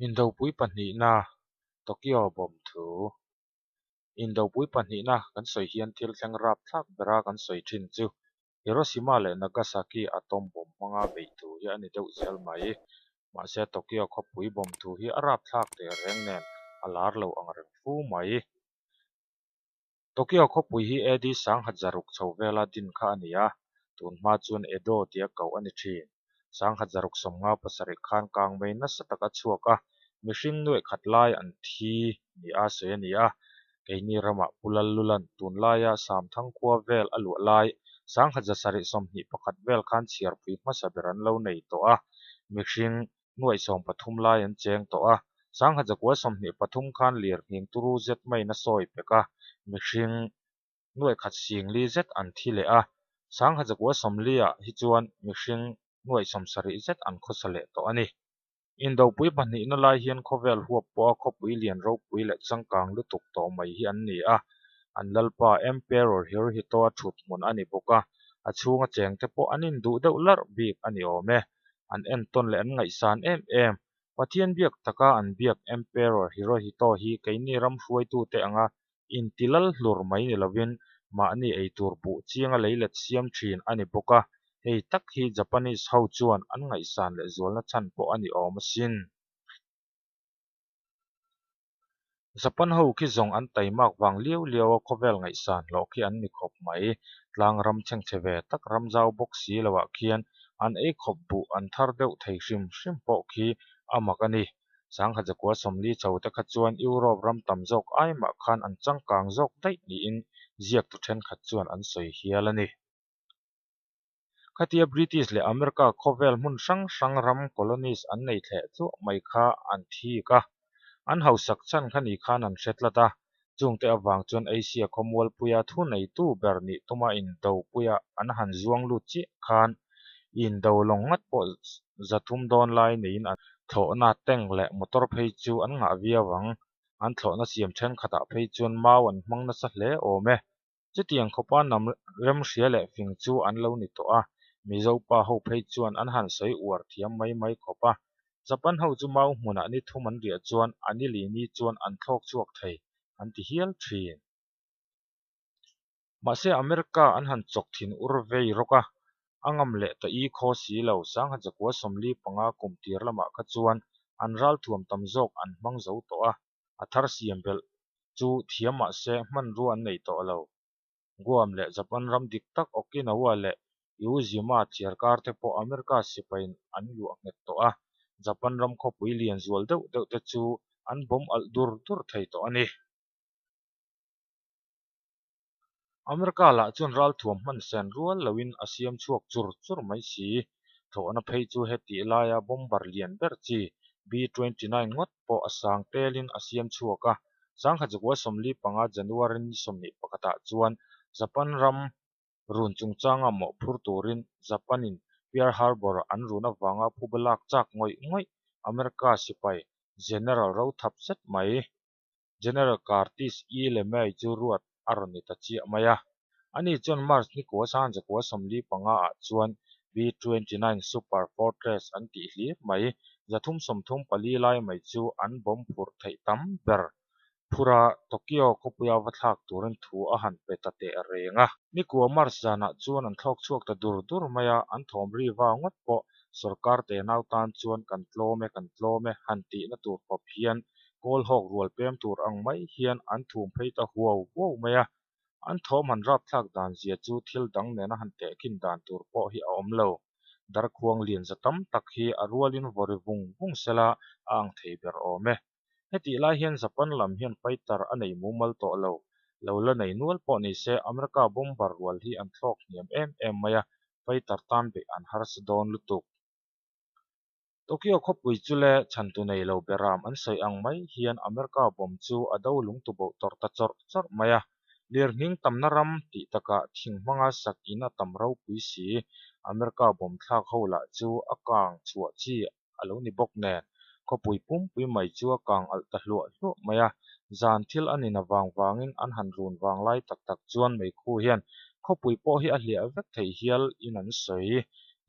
Indopui pahnihna, Tokyo bomb thu. Indopui pahnihna kan sawi hian thil thleng rapthlak bera kan sawi thin chu Hiroshima leh Nagasaki atom bomb hmanga beih thu hi a ni deuh zel mai. Mahse Tokyo khawpui bomb thu hi a rapthlak teh reng nen a lar lo ang reng fu mai. Tokyo khawpui hi AD 1600 chho vela din kha a ni a, tun hma chuan Edo tia koh a ni thin. 1657 khan kangmei nasa tak a chhuak a, mihring nuaih khat lai an thi nia sawi a ni a. Keini ramah Pu Lallulan tunlaia Samthang khua vel a luah lai 1721 vel khan chhiarpui hmasa ber an lo nei tawh a, mihring nuaih 13 lai an cheng tawh a. 1923 khan lirnghing turu zet maiin a sawi pek a, mihring nuaih khat 40 zet an thi leh a. 1940 ah hi chuan mihring nuaih 70 zet an khawsa leh tawh a ni. Indopui pahnihna lai hian khawvel huap pawha khawpui lian ropui leh changkang lutuk tawh mai hi an ni a, an lalpa Emperor Hirohito-a thut hmun a ni bawk a, a chhunga chengte pawh an induh deuh larh bik a ni awm e. An entawn leh an ngaihsan em em. Pathian biak taka an biak Emperor Hirohito hi keini ram hruaitute anga intilal hlur mai ni lovin mahni eitur buh chianga leilet siam thin a ni bawk a, hei tak hi Japanese ho chuan an ngaihsan leh zualna chhan pawh a ni awm asin. Japan ho khi zawng an taimak vang liau liau a khawvel ngaihsan hlawh khi an ni khawp mai. Tlang ram chhengchhe ve tak ram zau bawk si loah khian an ei khawp buh an thar deuh thei hrim hrim pawh khi a mak a ni. 1940 chho te kha chuan Europe ram tam zawk ai mah khan an changkang zawk daih niin ziaktu thenkhat chuan an sawi hial a ni. Khatia British leh America khawvel hmun hrang hrang ram colonies an nei thleh tluah mai kha an thik a, an hausak chhan kha ni khan an hre tlat a, chungte avang chuan Asia khawmualpuia thu neitu ber nih tuma indopuia an han zuang lut chiah khan indo lawng ngat pawh 300 dawn lai neiin an thlawhna tank leh motor phei chu an ngah viau ang, an thlawhna siam thenkhatah phei chuan mau an hmang nasa hle awm e. Chutiang khawpa nam remhria leh fing chu an lo ni tawh a, Mizo pa ho phei chuan an han sawi uar thiam mai mai khawp a. Japan ho chu mau hmunah ni thum an riah chuan a ni li ni chuan an thlawk chhuak thei an ti hial thin. Mahse America an han chawk thin ur vei rawk a, a ngam leh ta i khaw si lo 1945 kum tir lamah kha chuan an ralthuam tam zawk an hmang zo tawh a, a thar siam belh chu thiam mah se hmanrua an nei tawh lo. Guam leh Japan ram dik tak Okinawa leh Iwo Jima thliarkar te pawh America sipaiin an luah nghet tawh a, Japan ram khawpui lian zual deuh deuh te chu an bomb alh dur dur thei tawh a ni. America lah chuan ralthuam hman sen rual loin a siam chhuak chur chur mai si. Thlawhna phei chu hetih laia bomber lian ber chi B-29 ngawt pawh a sang telin a siam chhuak a. 1945 January ni 21 ah chuan Japan ram run chungchanga mawhphur turin Japan-in Pearl Harbor an run avanga phuba lak chak ngawih ngawih America sipai General rothap zet mai General Curtis E. LeMay chu ruat a rawn ni ta chiah mai a. Ani chuan March ni kua 1945 ah chuan B-29 Super Fortress an tih hlir mai, 334 lai mai chu an bomb phurh theih tam ber phura Tokyo khawpuia va thlak turin thu a han pe ta teh reng a. Ni kua March zanah chuan an thlawk chhuak ta dur dur mai a, an thawm ri va ngawt pawh sorkar tenau tan chuan kan tlawm e kan tlawm e han tihna tur khawp hian kawl hawk rual pem tur ang mai hian an thum phei ta huau huau mai a, an thawm han rapthlak dan zia chu thil dang nena han tehkhin dan tur pawh hi a awm lo. Darkhuang lian za tam tak hi a rualin vawri vung vung sela a ang thei ber awm e. Hetih lai hian Japan lam hian fighter a nei mumal tawh lo, lo la nei nual pawh ni se America bomber rual hi an thlawk hniam em em mai a, fighter tan beih an harsa dawn lutuk. Tokyo khawpui chu le chhantu nei lo beram an sawi ang mai hian America bomb chu a do lungtuboh tawrh ta chawrh chawrh mai a. Lirnghing tamna ram tih takah thing hmanga sak in a tam ropui si. America bomb thlak ho lah chu a kang chhuah chi a lo ni bawk nen khawpui pumpui mai chu a kang alh ta hluah hluah mai a. Zan thil a nin avang vangin an han run vang lai tak tak chuan meikhu hian khawpui pawh hi a hliah vek thei hial in an sawi.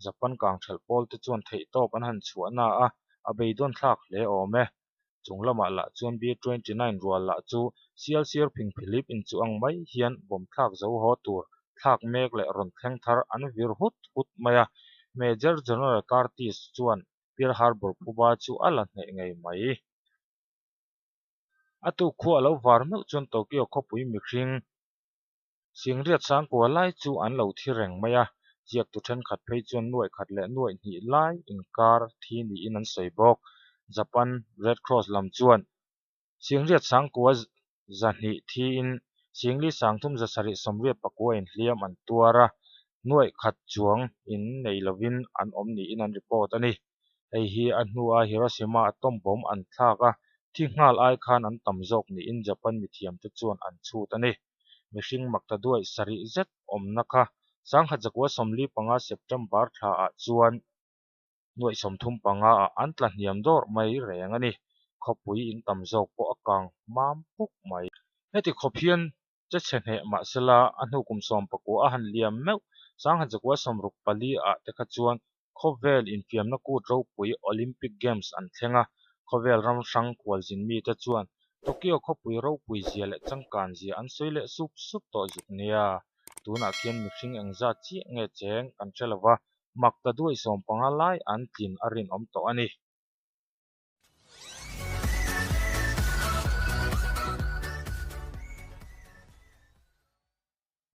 Japan kang thelh pawl te chuan theihtawp an han chhuah na a, a beidawn thlak hle awm e. Chung lamah lah chuan B-29 rual lah chu sial sir phingphihlip inchuh ang mai hian bomb thlak zo haw tur thlak mek leh rawn thleng thar an vir hut hut mai a. Major General Curtis chuan Pearl Harbor phuba chu a la hneh ngei mai. A tuk khua a lo var meuh chuan Tokyo khawpui mihring Singriat sangkua lai chu an lo thi reng mai a, ziaktu thenkhat phei chuan nuaih khat leh nuaih hnih lai inkar thi niin an sawi bawk. Japan Red Cross lam chuan Singriat sangkua 200 thiin Singli 3000 789 inhliam an tuar a, nuaih khat chuang in nei lovin an awm niin an report a ni. Hei hi a hnua Hiroshima atom bomb an thlak a, thi nghal ai khan an tam zawk niin Japan mithiamte chuan an chhut a ni. Mihring makta duaih sarih zet awmna kha 1945 September thlaah chuan nuaih 35 ah an tla hniam dawrh mai reng a ni. Khawpui in tam zawk pawh a kang mam puk mai. Heti khawp hian che chhe hneh mahsela a hnu kum 19 a han liam meuh 1964 ah te kha chuan khawvel infiamna kut ropui Olympic Games an thleng a, khawvel ram hrang khualzin mite chuan Tokyo khawpui ropui zia leh changkan zia an sawi leh sup sup tawh zuk nia. Tunah khian mihring engzat chiah nge cheng kan hre lova, makta duaih 15 lai an tlin a rinawm tawh a ni.